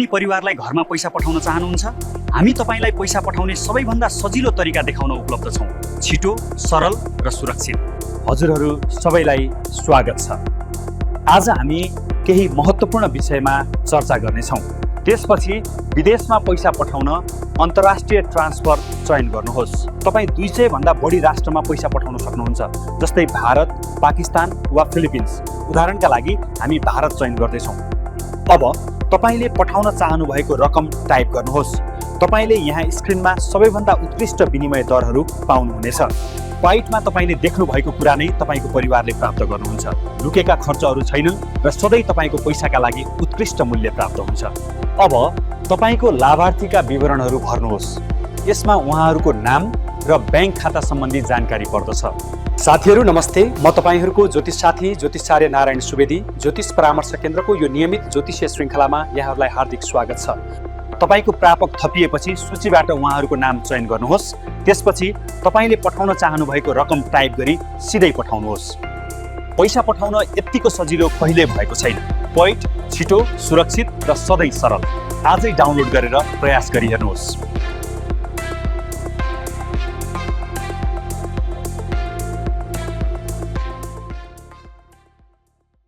परिवारलाई घरमा पैसा पठाउन चाहनुहुन्छ? हामी तपाईलाई पैसा पठाउने सबैभन्दा सजिलो तरिका देखाउन उपलब्ध छौं। छिटो, सरल र सुरक्षित। हजुरहरू सबैलाई स्वागत छ। आज हामी केही महत्त्वपूर्ण विषयमा चर्चा गर्नेछौँ। त्यसपछि विदेशमा पैसा पठाउन अन्तर्राष्ट्रिय ट्रान्सफर चयन गर्नुहोस्। तपाईँ 200 भन्दा बढी राष्ट्रमा पैसा पठाउन सक्नुहुन्छ, जस्तै भारत, पाकिस्तान वा फिलिपिन्स। उदाहरणका लागि हामी भारत चयन गर्दैछौँ। अब तपाईले पठाउन चाहनु भएको रकम टाइप गर्नुहोस्। तपाईले यहाँ स्क्रिनमा सबैभन्दा उत्कृष्ट विनिमय दरहरू पाउनुहुनेछ। बाइटमा तपाईले देख्नु भएको कुरा नै तपाईको परिवारले प्राप्त गर्नुहुन्छ। लुकेका खर्चहरू छैनन् र सधैँ तपाईको पैसाका लागि उत्कृष्ट मूल्य प्राप्त हुन्छ। अब तपाईको लाभार्थीका विवरणहरू भर्नुहोस्। यसमा उहाँहरूको नाम र ब्याङ्क खाता सम्बन्धी जानकारी पर्दछ। साथीहरू नमस्ते, म तपाईहरूको ज्योतिष साथी ज्योतिषार्य नारायण सुवेदी ज्योतिष परामर्श केन्द्रको यो नियमित ज्योतिषीय श्रृङ्खलामा यहाँहरूलाई हार्दिक स्वागत छ। तपाईको प्रापक थपिएपछि सूचीबाट उहाँहरूको नाम चयन गर्नुहोस्। त्यसपछि तपाईले पठाउन चाहनु भएको रकम टाइप गरी सिधै पठाउनुहोस्। पैसा पठाउन यत्तिको सजिलो कहिल्यै भएको छैन। पैठ छिटो, सुरक्षित र सधैँ सरल। आजै डाउनलोड गरेर प्रयास गरिहेर्नुहोस्।